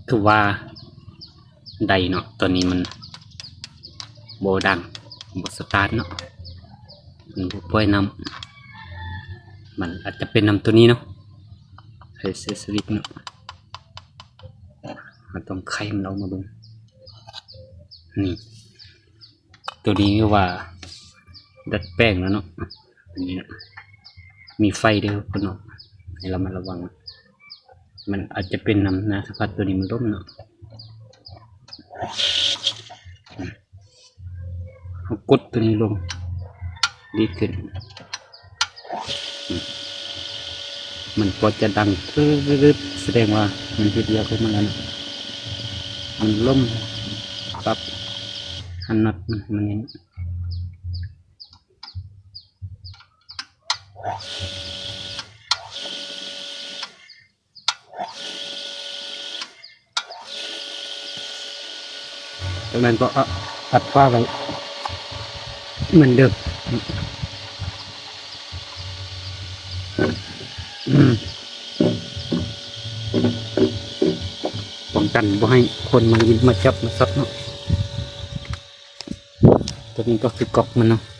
ຄືວ່າໄດ້ເນາະ, ຕອນນີ້ມັນບໍ່ດັງ ບໍ່ສະຕາດເນາະ, ມັນບໍ່ປ່ອຍນ້ຳ, ມັນອາດຈະເປັນນຳໂຕນີ້ເນາະ, ໃຫ້ເສຍຊີວິດເນາະ. ເຮົາຕ້ອງໄຂມັນອອກມາເບິ່ງ. ນີ້ ໂຕນີ້ຄືວ່າດັດແປງແລ້ວເນາະ, ອັນນີ້ນະ ມີໄຟເດີຄົນເນາະ, ໃຫ້ລະມັດລະວັງ. ມັນອາດຈະເປັນນຳນາສະພັດໂຕນີ້ມັນລົ້ມເນາະ. ເຮົາກົດໂຕນີ້ລົງ ດີດຂຶ້ນ, ມັນກໍຈະດັງ ປຶບ ສະແດງວ່າມັນເຮັດວຽກຂອງມັນແລ້ວເນາະ. ມັນລົ້ມປັບ ຫັນນັດມັນໃຫ້ມັນແໜ້ນ. ຈາກນັ້ນກໍ ອະ ອັດຝາໄວ້ເໝືອນເດີມ. ອືມ ປ້ອງກັນບໍ່ໃຫ້ຄົນມາຫຼິ້ນມາຈັບມາຊັບເນາະ. ໂຕນີ້ກໍຄືກັອກມັນເນາະ.